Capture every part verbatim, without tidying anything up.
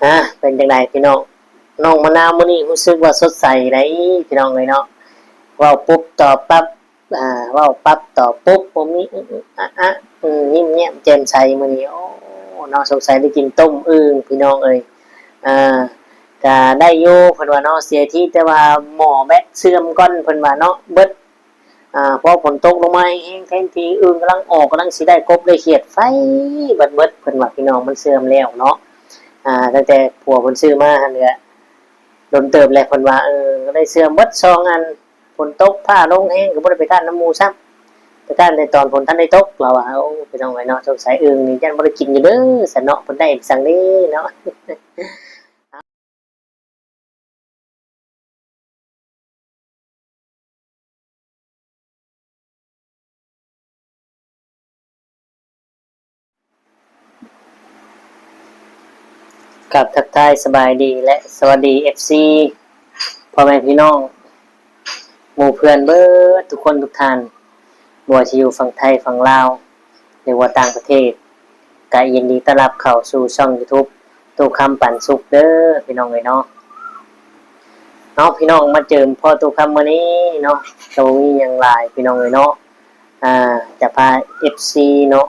อ่ะ เป็นจังไดพี่น้อง น้องมะนาวมื้อนี้รู้สึกว่าสดใสได๋พี่น้องเอ้ยเนาะ เว้าปุ๊บตอบปั๊บ อ่า เว้าปั๊บตอบปุ๊บ บ่มีอึ๊ะอึ๊ะอะอะ อืม ยิ้มแย้มแจ่มใสมื้อนี้ โอ้ เนาะ สงสัยได้กินต้มอึ่งพี่น้องเอ้ย อ่า ก็ได้อยู่ เพิ่นว่าเนาะ เสียทีแต่ว่าหม้อแบตเสื่อมก่อน เพิ่นว่าเนาะ เบิด อ่า พอฝนตกลงมาแฮงๆ แทนที่อึ่งกำลังออก กำลังสิได้กบได้เขียด ไฟเบิดๆ เพิ่นว่าพี่น้อง มันเสื่อมแล้วเนาะ อ่า ตั้งแต่ผัวเพิ่นซื้อมาหั่นแหละ โดนเติบแล้ว เพิ่นว่า เออ ก็ได้เสื่อมเบิดสองอัน ฝนตกฟ้าลงแฮงก็บ่ได้ไปค้านนำหมู่ซ้ำ ไปค้านแต่ตอนฝนทันได้ตก ลาวว่า โอ้ พี่น้องเอ้ยเนาะ สงสัยอึ่งนี่ย่านบ่ได้กินอยู่เด้อ ซั้นเนาะ เพิ่นได้ไปสั่งเด้เนาะ ครับ ทักทายสบายดีและสวัสดี เอฟซี พ่อแม่พี่น้อง หมู่เพื่อนเบิดทุกคนทุกท่าน บ่ว่าสิอยู่ฝั่งไทยฝั่งลาว หรือว่าต่างประเทศ ก็ยินดีต้อนรับเข้าสู่ช่อง YouTube ตู้คำปันสุขเด้อพี่น้องเอ้ยเนาะ เอาพี่น้องมาเจิมพ่อตู้คำมื้อนี้เนาะ ก็บ่มีหยังหลายพี่น้องเอ้ยเนาะ อ่า จะพา เอฟซี เนาะ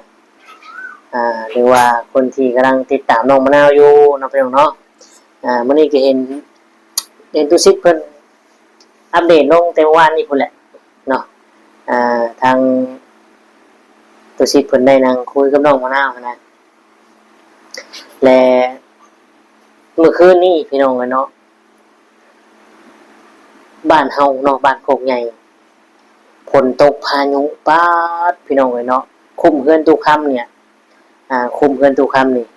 อ่า หรือว่าคนที่กำลังติดตามน้องมะนาวอยู่เนาะพี่น้องเนาะ อ่า มื้อนี้ก็เห็น เห็นตู้สิทธิ์เพิ่นอัปเดตลงแต่เมื่อวานนี้พู้นแหละเนาะ อ่า ทางตู้สิทธิ์เพิ่นได้นั่งคุยกับน้องมะนาวหั้นนะ และเมื่อคืนนี้พี่น้องเอ้ยเนาะ บ้านเฮาเนาะ บ้านโคกใหญ่ ฝนตกพายุ ป๊าด พี่น้องเอ้ยเนาะ คุมเฮือนตู้คำเนี่ย อ่า คุมเฮือนตู้คำนี่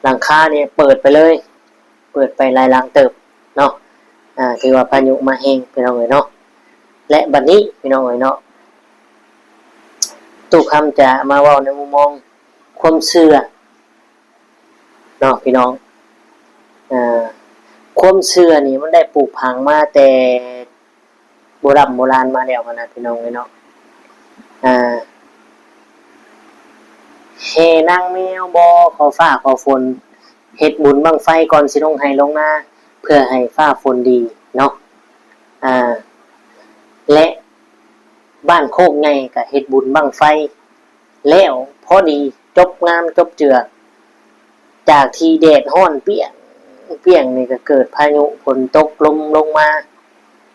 หลังคาเนี่ยเปิดไปเลย เปิดไปหลายหลังเติบเนาะ อ่า ถือว่าพายุมาแฮงพี่น้องเอ้ยเนาะ และบัดนี้พี่น้องเอ้ยเนาะ ตู้คำจะมาเว้าในมุมมองความเชื่อเนาะพี่น้อง อ่า ความเชื่อนี่มันได้ปลูกฝังมาแต่ โบร่ำโบราณมาแล้วหั้นนะพี่น้องเอ้ยเนาะ อ่า แห่นางแมวบ่ ขอฟ้าขอฝน เฮ็ดบุญบั้งไฟก่อนสิลงไฮ่ลงนา เพื่อให้ฟ้าฝนดีเนาะ อ่า และบ้านโคกใหญ่ก็เฮ็ดบุญบั้งไฟ แล้วพอดีจบงามจบเจือ จากที่แดดร้อนเปรี้ยงเปรี้ยงนี่ก็เกิดพายุฝนตกลมลงมา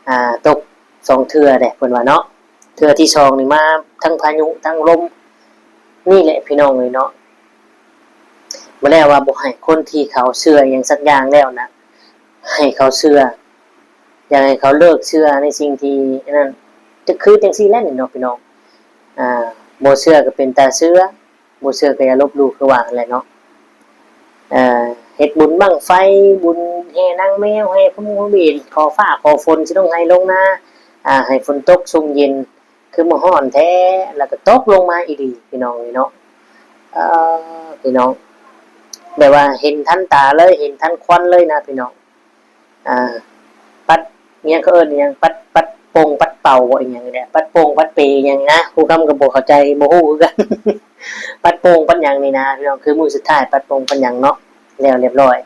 อ่า ตกสองเทื่อเด้เพิ่นว่าเนาะ เทื่อที่สองนี่มาทั้งพายุทั้งลม นี่แหละพี่น้องเอ้ยเนาะ บ่ได้ว่าบ่ให้คนที่เขาเชื่ออิหยังสักอย่างแล้วนะ ให้เขาเชื่อ อยากให้เขาเลิกเชื่อในสิ่งที่อันนั้น จะคือจังซี่แหละนี่เนาะพี่น้อง อ่า บ่เชื่อก็เป็นตาเชื่อ บ่เชื่อก็อย่าลบหลู่ คือว่าหั้นแหละเนาะ เอ่อ เฮ็ดบุญบั้งไฟ บุญแห่นางแมว แห่พรหมเวท ขอฟ้าขอฝนสิลงไฮ่ลงนา อ่า ให้ฝนตกชุ่มเย็น คือมื้อร้อนแท้ แล้วก็ตกลงมาอีหลีพี่น้องเอ้ยเนาะ เอ่อ พี่น้อง แบบว่าเห็นทันตาเลย เห็นทันควันเลยนะพี่น้อง อ่า ปัด อิหยังเขาเอิ้นอิหยัง ปัด ปัดโป่งปัดเป่าบ่ อิหยังนี่แหละ ปัดโป่งปัดเปอิหยังนี่นะ ครูคำก็บ่เข้าใจ บ่ฮู้คือกัน ปัดโป่งปัดหยังนี่นะพี่น้อง คือมื้อสุดท้ายปัดโป่งปัดหยังเนาะ แล้วเรียบร้อย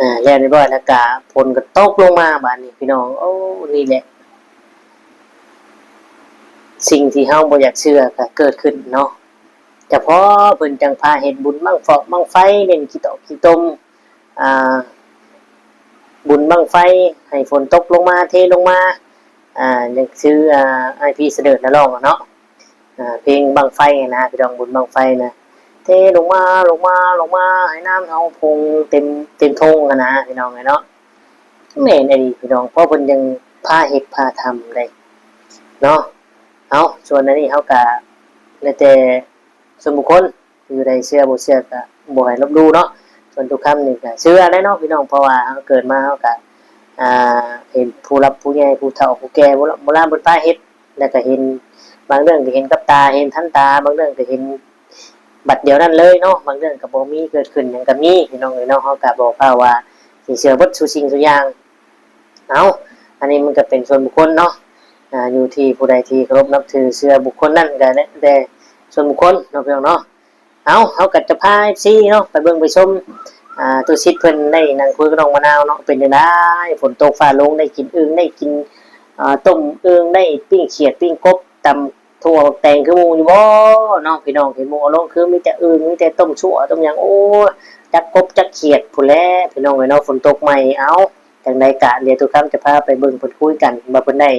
อ่า แล้วเรียบร้อยแล้วก็ฝนก็ตกลงมาบาดนี้พี่น้อง โอ้ นี่แหละ สิ่งที่เฮาบ่อยากเชื่อก็เกิดขึ้นเนาะ เฉพาะเพิ่นจั่งพาเฮ็ดบุญบั้งฟอกบั้งไฟ เล่นขี้ตอกขี้ตม อ่า บุญบั้งไฟ ให้ฝนตกลงมา เทลงมา อ่า อย่างชื่อ อ่า อ้ายพีเสดิร์ดนะร้องอะเนาะ อ่า เพลงบั้งไฟนะ พี่น้อง บุญบั้งไฟนะ เทลงมา ลงมา ลงมา ให้น้ำเฮาพุงเต็ม เต็มทุ่งหั้นนะ พี่น้องเอ้ยเนาะ แม่นอีหลีพี่น้อง เพราะเพิ่นยังพาเฮ็ดพาทำได้เนาะ เอา ส่วนอันนี้เฮาก็แล้วแต่ส่วนบุคคล อยู่ใดเชื่อบ่เชื่อก็บ่ให้ลบหลู่เนาะ ส่วนตู้คำนี่ก็เชื่อได้เนาะพี่น้อง เพราะว่าเฮาเกิดมาเฮาก็ อ่า เห็นผู้หลักผู้ใหญ่ผู้เฒ่าผู้แก่โบราณโบราณเพิ่นพาเฮ็ด แล้วก็เห็น บางเรื่องก็เห็นกับตา เห็นทันตา บางเรื่องก็เห็นบัดเดียวนั้นเลยเนาะ บางเรื่องก็บ่มีเกิดขึ้นหยังก็มีพี่น้องเอ้ยเนาะ เฮาก็บ่กล้าว่าสิเชื่อเบิดซุสิ่งซุอย่าง เอา อันนี้มันก็เป็นส่วนบุคคลเนาะ อ่า อยู่ที่ผู้ใดที่เคารพนับถือเชื่อบุคคลนั้นก็แล้วแต่ส่วนบุคคลเนาะพี่น้องเนาะ เอา เฮาก็จะพา เอฟซี เนาะ ไปเบิ่งไปชม อ่า ตุสิทธิ์เพิ่นได้นั่งคุยกับน้องมะนาวเนาะ เป็นจั่งใด ฝนตกฟ้าลง ได้กินอึ่ง ได้กิน อ่า ต้มอึ่ง ได้ปิ้งเขียด ปิ้งกบ ตำถั่วแตงคือหมู่อยู่บ่เนาะ พี่น้อง เห็นหมู่เอาลงคือมีแต่อึ่ง มีแต่ต้มซั่ว ต้มหยัง โอ้ย จักกบ จักเขียดพู้นแหละ พี่น้องเอ้ยเนาะ ฝนตกใหม่ เอ้า จั่งใดกะ เดี๋ยวตุคำจะพาไปเบิ่งเพิ่นคุยกัน ว่าเพิ่นได้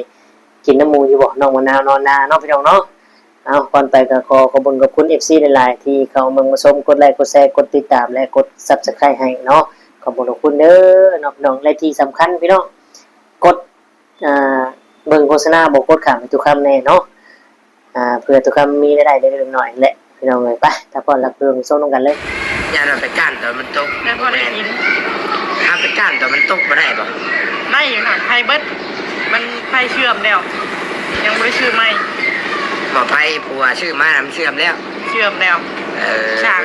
กินนำหมู่อยู่บ่ น้องมะนาว นอนนาเนาะ พี่น้องเนาะ เอา ก่อนไปก็ขอขอบคุณขอบคุณ เอฟซี หลายๆ ที่เข้ามาเบิ่งมาชม กดไลค์ กดแชร์ กดติดตาม และกด Subscribe ให้เนาะ ขอบคุณขอบคุณเด้อเนาะพี่น้อง และที่สำคัญพี่น้อง กด อ่า เบิ่งโฆษณา บ่กดข้ามให้ตุคำแน่เนาะ อ่า เพื่อตุคำมีรายได้เล็กๆน้อยๆแหละ พี่น้องเอ้ย ไป ถ้าพร้อมแล้วไปเบิ่งชมนำกันเลย ย่านว่าไปก้านตอนมันตก แล้วพอได้กิน ถ้าไปก้านตอนมันตกบ่ได้บ่ ได้อยู่ค่ะ ไผเบิด มันไผเชื่อมแล้ว ยังบ่ได้ซื้อใหม่ บ่ ไผผัวซื้อมามันเชื่อมแล้ว เชื่อมแล้ว เออ สร้าง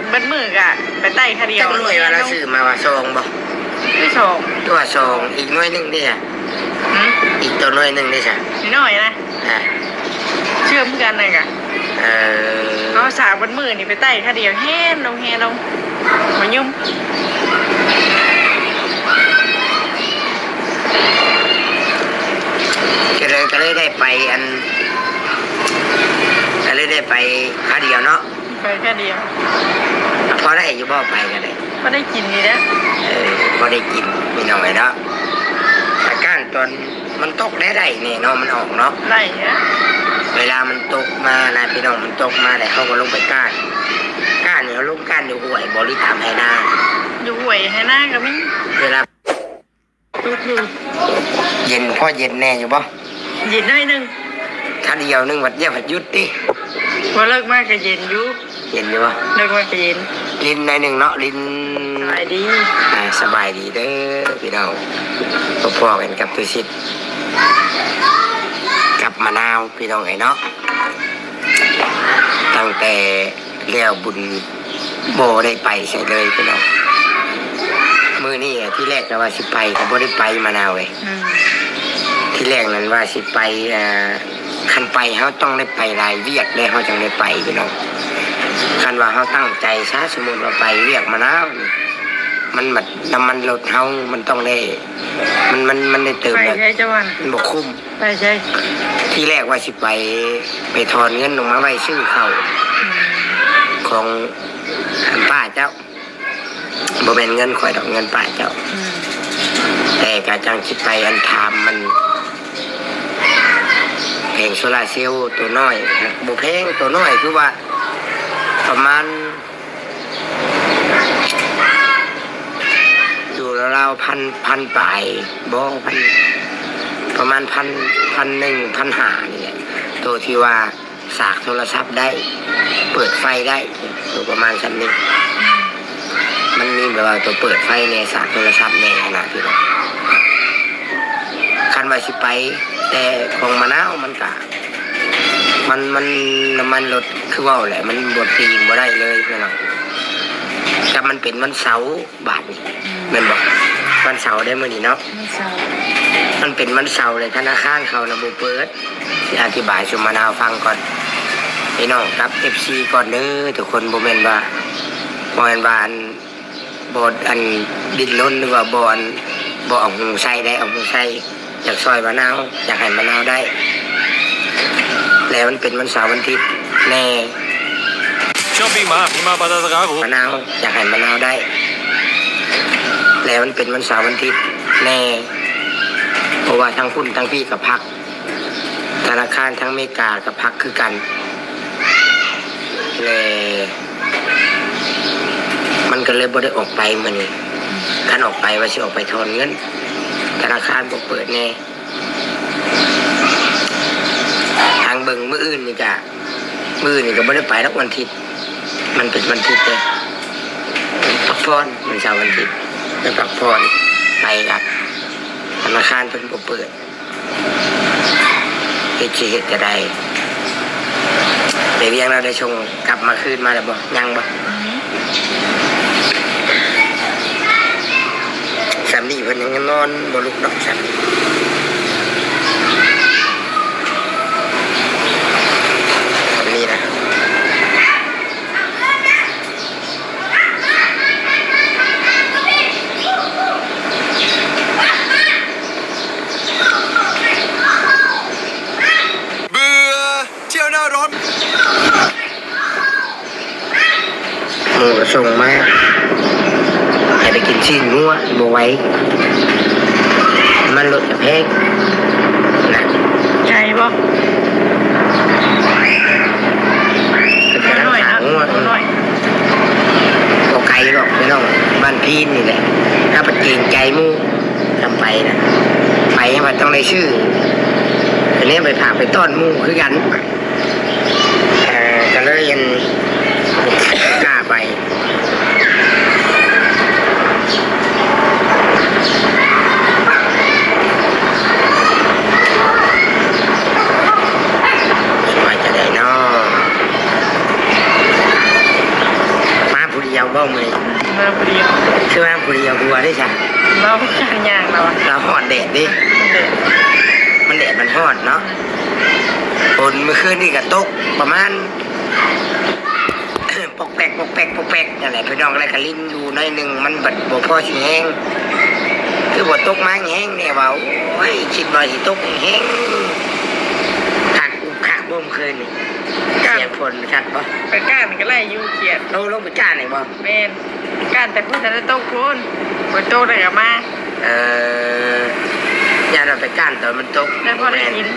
เบิดมื้อกะไปไต่คาเดียว จักหน่วยว่าเราซื้อมาว่าสองบ่ คือสอง ตัวสอง อีกหน่วยหนึ่งเด้ หึ อีกตัวหน่วยหนึ่งเด้ซะ น้อยนะ อ่ะ เชื่อมกันเลยกะ เออ เอาสากบนมือนี่ไปไต่คาเดียว แฮนลง แฮนลง มายุ่ม ก็เลย ก็เลยได้ไปอัน ก็เลยได้ไปคาเดียวเนาะ ไปคาเดียว พอได้อยู่บ่ ไปก็ได้ พอได้กินนี่แหละ เออ พอได้กิน พี่น้องเอ้ยเนาะ อาการตอน มันตกได้ได้แน่เนาะ มันออกเนาะ ได้นะ เวลามันตกมานะพี่น้อง มันตกมาแล้วเขาก็ลงไปก้าน ก้านเนี่ยเขาลงก้านอยู่ห้วยบ่ หรือตามไฮ่นา อยู่ห้วยไฮ่นาก็มี เวลา จุดอยู่ เย็น พอเย็นแน่อยู่บ่ เย็นหน่อยหนึ่ง ถ้าเดียวหนึ่งวัดเดียววัดหยุดติ พอเลิกมาก็เย็นอยู่ เย็นอยู่บ่ เลิกมาก็เย็น ลินหน่อยหนึ่งเนาะ ลิน สบายดี อ่า สบายดีเด้อพี่น้อง พบพ้อกันกับตุสิทธิ์ กับมะนาวพี่น้องเอ้ยเนาะ ตั้งแต่แล้วบุญบ่ได้ไปไสเลยพี่น้อง มื้อนี้อะ ที่แรกก็ว่าสิไป ก็บ่ได้ไปมะนาวเอ้ย อืม ที่แรกนั้นว่าสิไป อ่า คันไปเฮาต้องได้ไปหลายเวียกเด้ เฮาจั่งได้ไปพี่น้อง คันว่าเฮาตั้งใจซะ สมมุติว่าไปเวียกมะนาวนี่ มันบัดน้ำมันรถเฮามันต้องได้ มัน มัน มันได้เติม ไป แล้ว ใช่เจ้าวัน มันบ่คุ้ม ไปใช่ ที่แรกว่าสิไป ไปถอนเงินออกมาไว้ซื้อข้าว อืม ของป้าเจ้า บ่แม่นเงินข้อยดอก เงินป้าเจ้า อืม แต่ก็จั่งสิไปอันถามมัน แผงโซลาร์เซลล์ตัวน้อย บ่แพง ตัวน้อยคือว่าประมาณ อยู่ราวๆ พัน พันปลาย บ่ พัน ประมาณพัน พันหนึ่ง พันห้านี่แหละ ตัวที่ว่า สากโทรศัพท์ได้ เปิดไฟได้ ตัวประมาณส่ำนี้ มันมีแบบว่าตัวเปิดไฟแน่ สากโทรศัพท์แน่ขนาดที่แบบ คันว่าสิไป แต่ของมะนาวมันกะ มัน มัน น้ำมันรถคือเว้าแหละ มันบ่ตีงบ่ได้เลยพี่น้อง แต่มันเป็นวันเสาร์ บาทนี่ อืม แม่นบ่ วันเสาร์ได้มื้อนี้เนาะ วันเสาร์ มันเป็นวันเสาร์เลย ธนาคารเขานะบ่เปิด สิอธิบายสู่มะนาวฟังก่อน พี่น้องกับ เอฟซี ก่อนเด้อทุกคน บ่แม่นว่า บ่แม่นว่าอัน บ่อันดิ้นรน หรือว่าบ่อัน บ่เอาหูใส่ได้ เอาหูใส่ อยากซอยมะนาว อยากให้มะนาวได้ แล้วมันเป็นวันเสาร์วันอาทิตย์แน่ Shopping Mall ที่มาปาตาสกากู มะนาว อยากให้มะนาวได้ แล้วมันเป็นวันเสาร์วันอาทิตย์แน่ เพราะว่าทั้งพุ้นทั้งพี้ก็พัก ธนาคารทั้งอเมริกาก็พักคือกัน แล มันก็เลยบ่ได้ออกไปมื้อนี้ คันออกไปว่าสิออกไปถอนเงิน ธนาคารบ่เปิดแน่ ทางเบิ่งมื้ออื่นนี่กะ มื้ออื่นนี่ก็บ่ได้ไปดอกวันอาทิตย์ มันเป็นวันอาทิตย์เด้ พักผ่อน วันเสาร์วันอาทิตย์ ไปพักผ่อน ไปกะ ธนาคารเพิ่นบ่เปิด เฮ็ดสิเฮ็ดจะได้ ไปเวียงแล้วได้ส่งกลับมาคืนมาแล้วบ่ ยังบ่ อืม สามีเพิ่นยังนอนบ่ลุกดอกสามี สามีนะ ส่งมา ให้ไปกินชิ้นงัว บ่ไหว มันลดกระแพงนะ ไกลบ่ เป็นกำลัง น้อย ขา นะ งัว น้อย บ่ไกลหรอกพี่น้อง บ้านพีนนี่แหละ ถ้าไปเกรงใจหมู่ ทำไปนะ ไปมันต้องได้ซื้อ อันนี้ไปฝากไปต้อนหมู่คือกัน เอ่อ ก็เลยยังกล้าไป ว่าจะได้น้อ มาผู้เดียวบ่มื้อนี้ มาผู้เดียว คือมาผู้เดียว ผัวได้จ้ะ เราย่างเราอะ เราฮ้อนแดดดิ มันแดด มันแดดมันฮ้อนเนาะ ฝนเมื่อคืนนี่ก็ตกประมาณ ปอกแปก ปอกแปก ปอกแปก นั่นแหละ พี่น้อง แล้วก็ลิ้นอยู่หน่อยหนึ่ง มันบัดบ่พอสิแฮง คือบ่ตกมาแฮงแน่ว่า โอ้ย คิดว่าสิตกแฮง คักคักบ่เมื่อคืนนี่ เสียงฝนคักบ่ ไปก้านก็ไล่อยู่เขียด ลง ลงไปก้านนี่บ่ แม่น ก้านแต่พุ้นทันได้ตกพุ้น ฝนตกแล้วก็มา เออ ย่านว่าไปก้านตอนมันตก แล้วพอได้กิน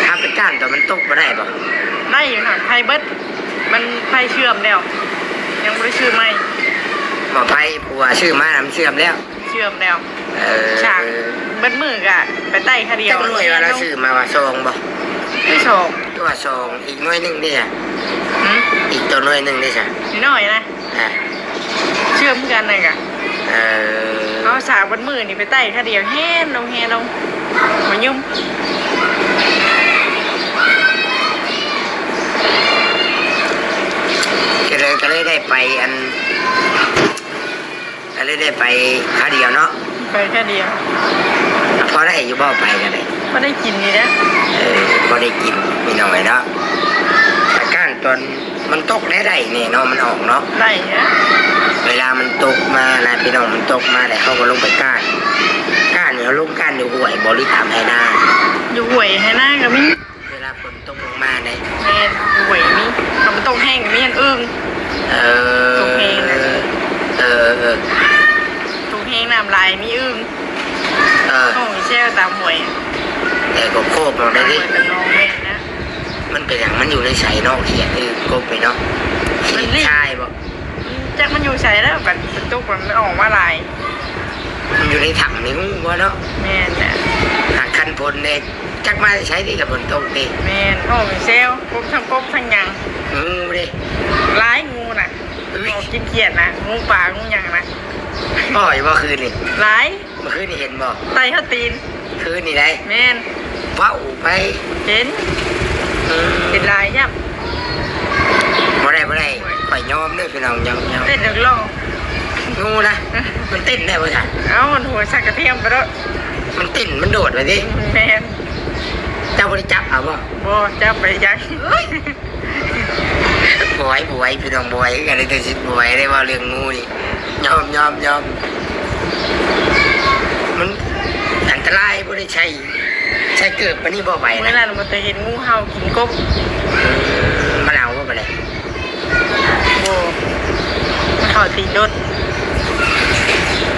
ถ้าไปก้านตอนมันตกบ่ได้บ่ ได้อยู่ค่ะ ไผเบิด มันไผเชื่อมแล้ว ยังบ่ได้ซื้อใหม่ บ่ ไผผัวซื้อมามันเชื่อมแล้ว เชื่อมแล้ว เออ ช่างเบิดมื้อก็ไปไต่คาเดียว จักหน่วยว่าเราซื้อมาว่า สองบ่ คือสอง ตัวสอง อีกหน่วยหนึ่งเด้ หืม อีกตัวหน่วยหนึ่งเด้จ้ะ น้อยนะ อ่ะ เชื่อมกันน่ะกะ เออ เอาสากเบิดมื้อนี่ไปไต่คาเดียว แฮนลง แฮนลง มายุ่ม ก็เลย ก็เลยได้ไปอัน ก็เลยได้ไปคาเดียวเนาะ ไปคาเดียว พอได้อยู่บ่ ไปก็ได้ พอได้กินนี่นะ เออ พอได้กิน พี่น้องเอ้ยเนาะ แต่ก้านตอนมันตกได้ ได้แน่เนาะ มันออกเนาะ ได้นะ เวลามันตกมานะพี่น้อง มันตกมาแล้วเขาก็ลงไปก้าน ก้านเนี่ยเขาลงก้านอยู่ห้วยบ่ หรือตามไฮนา อยู่ห้วยไฮนาก็มี เวลาฝนตกลงมาเนี่ย แม่น อยู่ห้วยมี ถ้ามันตกแฮงก็มีอันอึ่ง เออ ตกแฮงนะ เออ เออ ตกแฮงน้ำหลายมีอึ่ง เออ ห้องแซวตามห้วย แต่ก็โคบเอาได้ดิ ตามห้วยตามหนองแม่นนะ มันเป็นอย่างมันอยู่ในไสเนาะ เขียดนี่กบไปเนาะ มันรีบ เขียดชายบ่ จักมันอยู่ไสแล้ว บัดฝนตกมันออกมาหลาย มันอยู่ในถ้ำในงูบ่เนาะ แม่นน่ะ หากคันฝนเนี่ย จักมาใช้ที่กับฝนตกนี่ แม่น ห้องแซว กบทั้งกบทั้งหยัง งูเด้ หลายงูน่ะ อุ๊ย ออกกินเขียดนะ งูป่า งูหยังนะ พ่ออยู่บ่คืนนี่ หลาย เมื่อคืนนี่เห็นบ่ ไต่เขาตีน คืนนี่ได้ แม่น เว้าไป เห็น อืม เป็นลายย่ำ บ่ได้ บ่ได้ ข่อยยอมเด้อพี่น้อง ยอม ยอม เต้นหนึ่งรอบ งูนะ มันเต้นได้บ่จ๊ะ เอ้า มันหัวสักกระเทียมไปแล้ว มันเต้น มันโดดไปดิ แม่น เจ้าบ่ได้จับเอาบ่ บ่ จับไปจัง เอ้ย บ่ไหว บ่ไหว พี่น้อง บ่ไหว กันเลย แต่สิบ่ไหวได้เว้าเรื่องงูนี่ ยอม ยอม ยอม มันอันตราย บ่ได้ใช้ ใช้เกิบปานนี้บ่ไหวนะ มื้อนั้นมันจะเห็นงูเห่ากินกบ มันเอาบ่ไปเลย บ่ มันเข้าตีรถ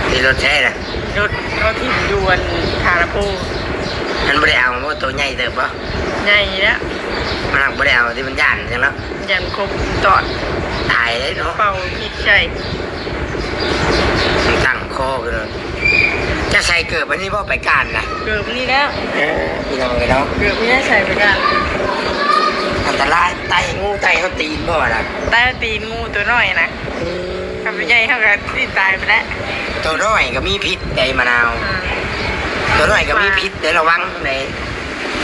ตีรถแท้น่ะ รถเขาถิ่มอยู่อันทาราปู มันบ่ได้เอาบ่ ตัวใหญ่เติบบ่ ใหญ่แล้ว มันหากบ่ได้เอาที่มันย่านจังเนาะ ย่านกบตอด ตายเลยเนาะ เป่าพิษใส่ มันตั้งคอขึ้นเลย จะใส่เกิบอันนี้บ่ไปก้านนะ เกิบนี่แล้ว เออ พี่น้องเอ้ยเนาะ เกิบนี่ใส่ไปก้าน อันตราย ไต่งูไต่เขาตีนบ่ล่ะ ไต่ตีนงูตัวน้อยนะ อืม คำใหญ่เขาก็สิตายไปแล้ว ตัวน้อยก็มีพิษไดมะนาว อืม ตัวน้อยก็มีพิษเด้อ ระวังเด้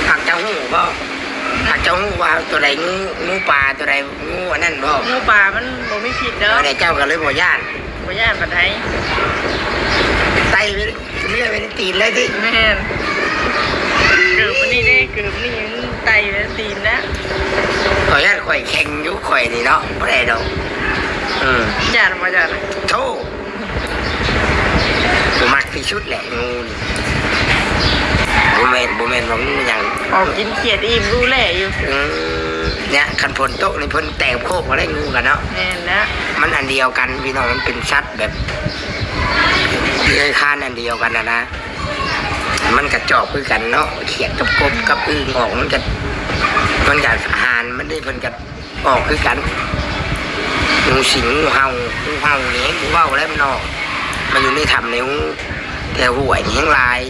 หากเจ้าฮู้บ่ หากเจ้าฮู้ว่าตัวใดงู งูป่า ตัวใดงูอันนั้นบ่ งูป่ามันบ่มีพิษเด้อ เออ เนี่ยเจ้าก็เลยบ่ย่าน บ่ย่านปานใด ไต่ไปเรื่อยไปในตีนเลยติ แม่น เกิบมันนี่เด้ เกิบมันนี่มันไต่ไปในตีนนะ ข่อยย่านข่อยแข็งอยู่ข่อยนี่เนาะ บ่ได้ดอก อืม ย่านบ่ย่าน โธ่ บ่มักที่สุดแหละงูนี่ บ่แม่น บ่แม่นว่างูหยัง ออกกินเขียดอิ่มดูแลอยู่ อืม เนี่ย คันฝนตกนี่เพิ่นแตกโคกมาได้งูกันเนาะ แม่นแล้ว มันอันเดียวกันพี่น้อง มันเป็นสัตว์แบบเลื้อยคลานอันเดียวกันนะนะ มันกะจอบคือกันเนาะ เขียดกับกบกับอึ่งอ่อง มันกะ มันกะอาหารมันได้ เพิ่นกะออกคือกัน งูสิง งูเห่า งูเห่านี่แฮงบ่เว้าแล้วมันออก มันอยู่ในถ้ำในหู แถวห้วยนี่แฮงหลาย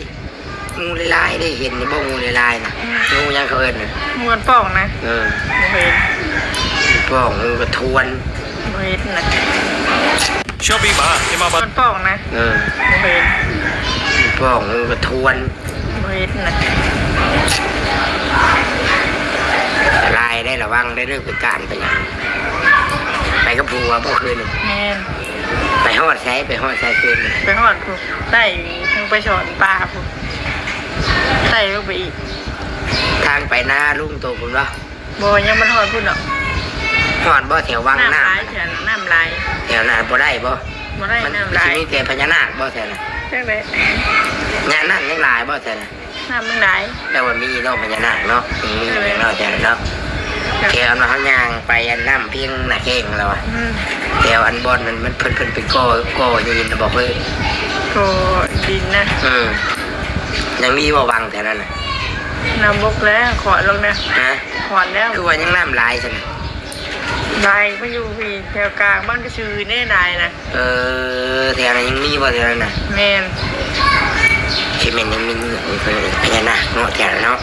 งูหลายๆได้ เห็นนี่บ่ งูหลายๆนะ อืม งูหยังเขาเอิ้นน่ะ งูมันป่องนะ เออ บ่เห็น ป่อง งูกระทวน บ่เห็นนะ เชื่อพี่มา ที่มาบ้าน มันป่องนะ เออ บ่เห็น ป่อง งูกระทวน บ่เห็นนะ อันตรายได้ ระวังได้เด้อ ไปก้านไปหยัง ไปกับผัวบ่คืนนี่ แม่น ไปฮอดไส ไปฮอดไสคืนนี่ ไปฮอดพุ้น ใต้ ยังไปสอนปลาพุ้น ใต้ลงไปอีก ทางไปนาลุงโตพุ้นบ่ บ่ ยังบ่ฮอดพุ้นดอก ฮอดบ่แถววังน้ำ น้ำหลาย แถวน้ำหลาย แถวนั้นบ่ได้บ่ บ่ได้ มัน น้ำหลาย สิมีแต่พญานาคบ่แถวนั้น จักแหละ งานนั้นยังหลายบ่แถวนั้น น้ำมันหลาย แต่ว่ามีเนาะพญานาคเนาะ มี เออ เนาะแถวนั้นเนาะ จ้ะ แถวนั้นเฮาย่างไปอันน้ำเพียงหน้าแข้งแล้วอะ อืม แถวอันบ่อนนั้นมันเพิ่น เพิ่นไปก่อ ก่อหินน่ะบ่เพิ่น ก่อดินนะ อืม ยังมีบ่วังแถวนั้นน่ะ น้ำบกแล้ว ขอดลงนะ ฮะ ขอดแล้ว คือว่ายังน้ำหลายซั่นน่ะ หลาย มาอยู่พี้แถวกลางบ้านกระซือแน่หลายนะ เออ แถวนั้นยังมีบ่แถวนั้นน่ะ แม่น สิแม่นยังมีพญานาคเนาะแถวนั้นเนาะ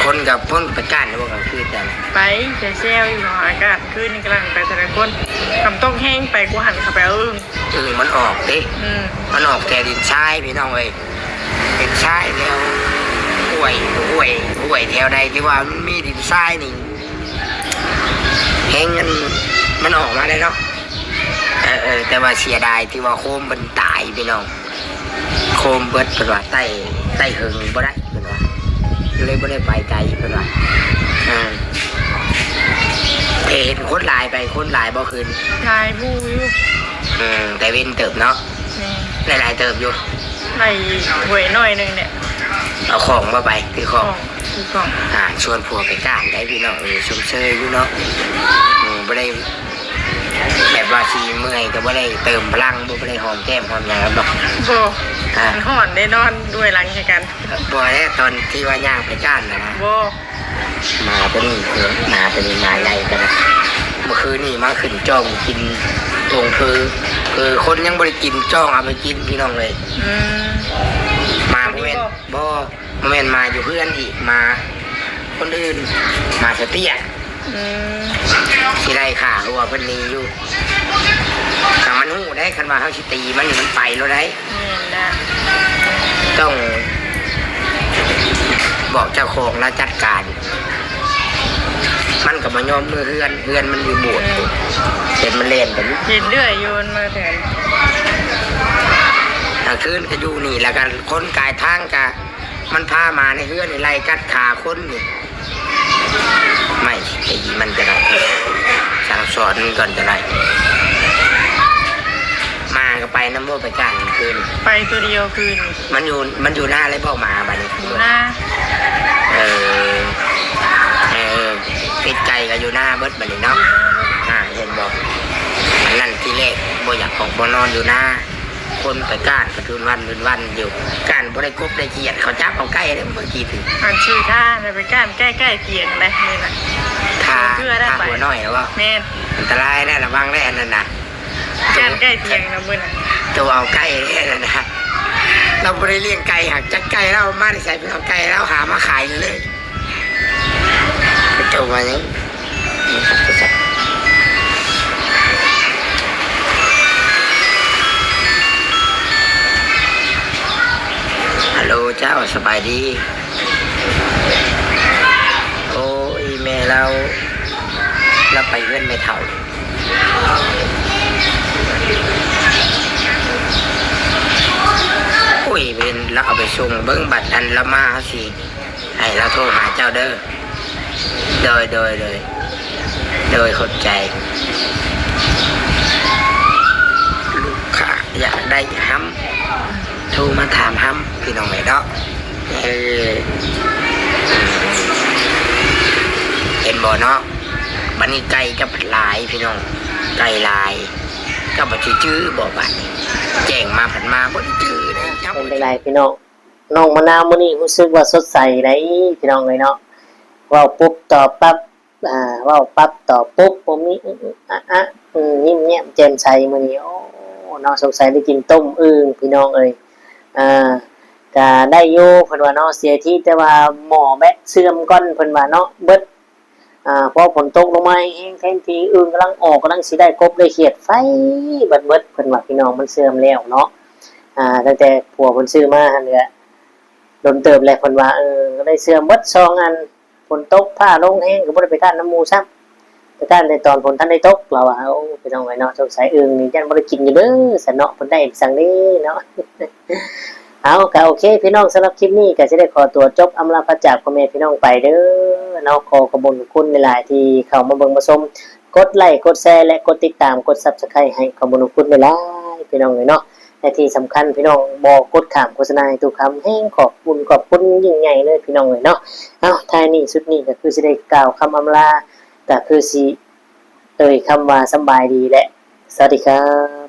คนกับคนไปก้านบ่กลางคืนแถวนั้น ไปแซวๆอยู่หออากาศ คืนนี้กำลังไปแต่ละคน น้ำตกแห้งไปกูหันเข้าไปเอาอึ่ง อึ่งมันออกเด้ อืม มันออกแต่ดินทรายพี่น้องเอ้ย ดินทรายแถวห้วย ห้วย ห้วยแถวใดที่ว่ามันมีดินทรายนี่ แฮงมัน มันออกมาได้เนาะ เออ เออ แต่ว่าเสียดายที่ว่าโคมมันตายพี่น้อง โคมเบิดเพิ่นว่า ไต่ ไต่เฮิงบ่ได้เพิ่นว่า เลยบ่ได้ไปไกลเพิ่นว่า อ่า แต่เห็นคนหลายไป คนหลายบ่คืน หลายหมู่อยู่ อืม แต่เว้นเติบเนาะ แม่น หลายๆเติบอยู่ ได้ห้วยน้อยหนึ่งเนี่ย เอาของบ่ไป ถือของ ของ ถือของ อ่า ชวนผัวไปก้านได้พี่น้อง เออ ชมเชยอยู่เนาะ อืม บ่ได้ แบบว่าสิเมื่อยก็บ่ได้เติมพลัง บ่ได้หอมแก้มหอมหยังกันดอก บ่ อ่า มันฮ้อนได้นอนด้วยหลังคือกัน บ่แล้ว ตอนที่ว่าย่างไปก้านน่ะนะ บ่ หมาตัวนี้ เออ หมาตัวนี้ หมาใหญ่กันนะ เมื่อคืนนี่มาขึ้นจ้องกินตรงเพือ เออ คนยังบ่ได้กินจ้องเอาไปกินพี่น้องเลย อืม หมาบ่แม่น บ่ บ่แม่นหมาอยู่เฮือนอีก หมาคนอื่น หมาเสตี้ย อืม สิไล่ฆ่าหัวเพิ่นหนีอยู่ ถ้ามันฮู้ได้ คันว่าเฮาสิตีมันนี่มันไปแล้วได้ แม่นนะ ต้องบอกเจ้าของแล้วจัดการ มันก็บ่ยอมเมือเฮือน เฮือนมันอยู่โบสถ์ อืม เห็นมันเล่นกัน เห็นเรื่อยอยู่มันมาแถว กลางคืนก็อยู่นี่ แล้วก็คนกายทางก็ มันพามาในเฮือนนี่ไล่กัดขาคนนี่ ไม่ตีมันจะได้ สั่งสอนมันก่อนจะได้ มาก็ไปนำบ่ไปกลางคืน ไปตัวเดียวคืน มันอยู่ มันอยู่หน้าเลยบอกหมาบัดนี้ อยู่หน้า เออ เออ ติดไก่ก็อยู่หน้าเบิดบัดนี้เนาะ อ่า เห็นบ่ อันนั้นทีแรกบ่อยากออกบ่นอนอยู่หน้า คนไปก้านก็คืนวันคืนวันอยู่ ก้านบ่ได้กบได้เขียด เขาจับเอาไก่เด้อเมื่อกี้ถือ อันชื่อท่าน่ะไปก้านใกล้ๆเตียงเลยนี่น่ะ ท่า เพื่อได้ ท่า ไป หัวน้อยแล้วบ่ แม่น อันตรายนะ ระวังได้อันนั้นนะ ก้านใกล้เตียงนะมื้อน่ะ ตัวเอาไก่แน่นะนะ เราบ่ได้เลี้ยงไก่ หากจักไก่เราเอามาได้ใส่ เป็นเอาไก่เราหามาขายเลย ไปเจ้ามายัง ฮัลโหลเจ้า สบายดี โอ้ย แม่เรา เราไปเฮือนแม่เฒ่า โอ้ย เพิ่นเราเอาไปส่ง เบิ่งบัดอันเรามา เฮาสิ ให้เราโทรหาเจ้าเด้อ โดย โดย โดย โดย ขอบใจ ลูกค้าอยากได้หำ โทรมาถามหำ พี่น้องเอ้ยเนาะ เออ เห็นบ่เนาะ บัดนี้ไก่กับหลายพี่น้อง ไก่หลาย ก็บ่สิจื้อบ่บัดนี้ แจ้งมาผัดมาบ่ได้จื้อเลย เจ้า เป็นจังได๋พี่น้อง น้องมะนาวมื้อนี้รู้สึกว่าสดใสได๋พี่น้องเอ้ยเนาะ เว้าปุ๊บตอบปั๊บ อ่า เว้าปั๊บตอบปุ๊บ บ่มี อึ อึ อะ อะ อืม ยิ้มแย้มแจ่มใสมื้อนี้ โอ้ เนาะ สงสัยได้กินต้มอึ่งพี่น้องเอ้ย อ่า ก็ได้อยู่เพิ่นว่าเนาะ เสียทีแต่ว่าหม้อแบตเสื่อมก่อนเพิ่นว่าเนาะ เบิด อ่า พอฝนตกลงมาแฮงๆ แทนที่อึ่งกำลังออก กำลังสิได้กบได้เขียด ไฟเบิดๆ เพิ่นว่าพี่น้อง มันเสื่อมแล้วเนาะ อ่า ตั้งแต่ผัวเพิ่นซื้อมาหั่นแหละ โดนเติบแล้วเพิ่นว่า เออ ก็ได้เสื่อมเบิดสองอัน ฝนตกฟ้าลงแฮงก็บ่ได้ไปค้านนำหมู่ซ้ำ ไปค้านแต่ตอนฝนทันได้ตก ลาวว่า โอ้ พี่น้องเอ้ยเนาะ สงสัยอึ่งนี่ย่านบ่ได้กินอยู่เด้อ ซั่นเนาะ เพิ่นได้สั่งเด้เนาะ เอา ก็โอเค พี่น้อง สำหรับคลิปนี้ก็สิได้ขอตัวจบอำลาพระจากพ่อแม่พี่น้องไปเด้อเนาะ ขอขอบคุณคุณหลายๆ ที่เข้ามาเบิ่งมาชม กดไลค์ กดแชร์ และกดติดตาม กด Subscribe ให้ ขอบคุณคุณหลายๆ พี่น้องเอ้ยเนาะ และที่สำคัญพี่น้องบ่กดข้ามโฆษณาให้ตู้คำ แฮงขอบคุณ ขอบคุณยิ่งใหญ่เลยพี่น้องเอ้ยเนาะ เอ้า ท้ายนี้สุดนี้ก็คือสิได้กล่าวคำอำลา ก็คือสิเอ่ยคำว่าสำบายดีและสวัสดีครับ